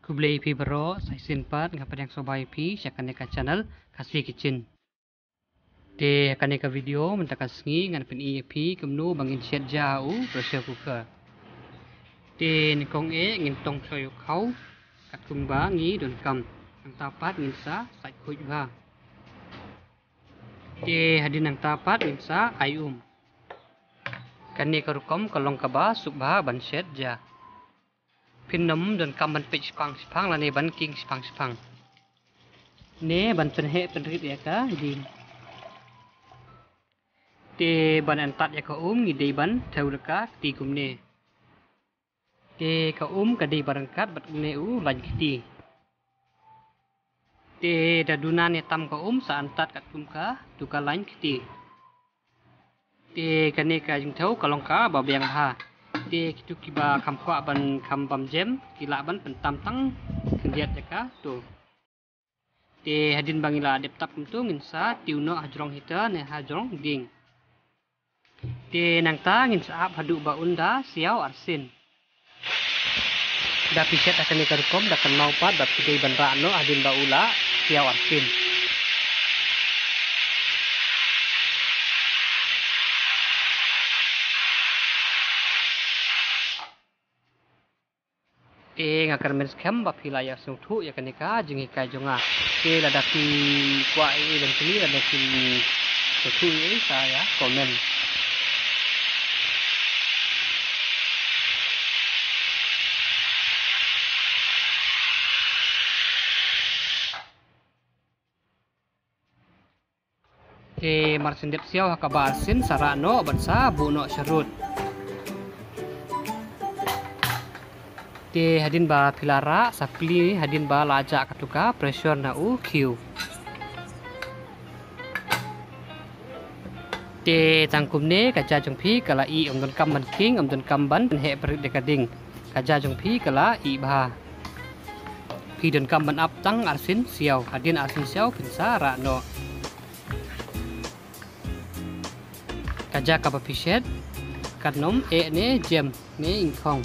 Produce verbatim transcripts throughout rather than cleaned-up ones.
Khublei phi baroh, sa shisien pat nga pdiang sngewbha ïa phi sha kane ka channel Khasi Kitchen. Te ha kane ka video mynta ka sngi ngan pyni ïa phi kumno ba ngin shet ja u pressure cooker. Te nyngkong eh ngin tong shuwa ïa u khaw katkum ba ngi donkam. Nangta pat ngin sa sait khuid bha. Te hadien nangta pat ngin sa ai um. Kane ka rukom ka long kaba suk bha ban shet ja. Phin ym donkam ban peit shipang shipang lane ban king shipang shipang. Ne ban pynheh pynrit ïa ka dieng. Te ban antat ïa ka um ngi dei ban thew da ka kti kumne. Te ka um ka dei ba ryngkat bad une u lain kti. Te da duna ne tam ka um sa antat katkum ka tu ka lain kti. Te kane ka jingthew ka long kaba biang bha. Te kitu kiba kham kwah ban kham bam jem ki lah ban pyntam tang khyndiat ïa ka tu. Te hadien ba ngi la dep tap kumtu ngin sa tiew noh hajrong heater ne hajrong dieng. Te nangta ngin sa ap haduh ba un da siaw arsien. Da phi shet ha kane ka rukom da kynmaw pat ba phi dei ban rah noh hadien ba u la siaw arsien. Te nga kyrmen skhem ba phi la ïa sngewthuh ïa kane ka jinghikai jong nga. Te lada phi kwah ei ei ban plie lada phi sngewthuh ei ei sa ïa comment. Te mar shen dep siaw ha kaba arsien sa rah noh bad sa buh noh sharud. Te hadien ba phi la rah sa plie hadien ba la jah katu ka pressure na u khiew. Te tang kumne ka ja jong phi ka la ih, ym donkam ban king, ym donkam ban heh pynrit da ka dieng. Ka ja jong phi ka la ih bha. Phi donkam ban ap tang arsien siaw, hadien arsien siaw phin sa rah noh. Ka ja kaba phi shet kan ym eh ne jem ne ingkhong.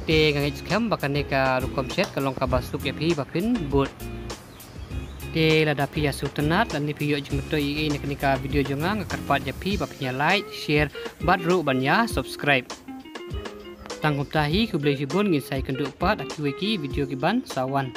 Te nga ngeit skhem ba kane ka rukom shet ka long kaba suk ïa phi ba phin bud. Te lada phi ïa sngewtynnat lane phi ïoh jingmyntoi ei ei na kane ka video jong nga, nga kyrpad ïa phi ba phin ïa like, share bad ruh ban ïa subscribe. Tang kumta hi, khublei shibun, ngin sa ïakynduh pat ha kiwei ki video kiban sa wan.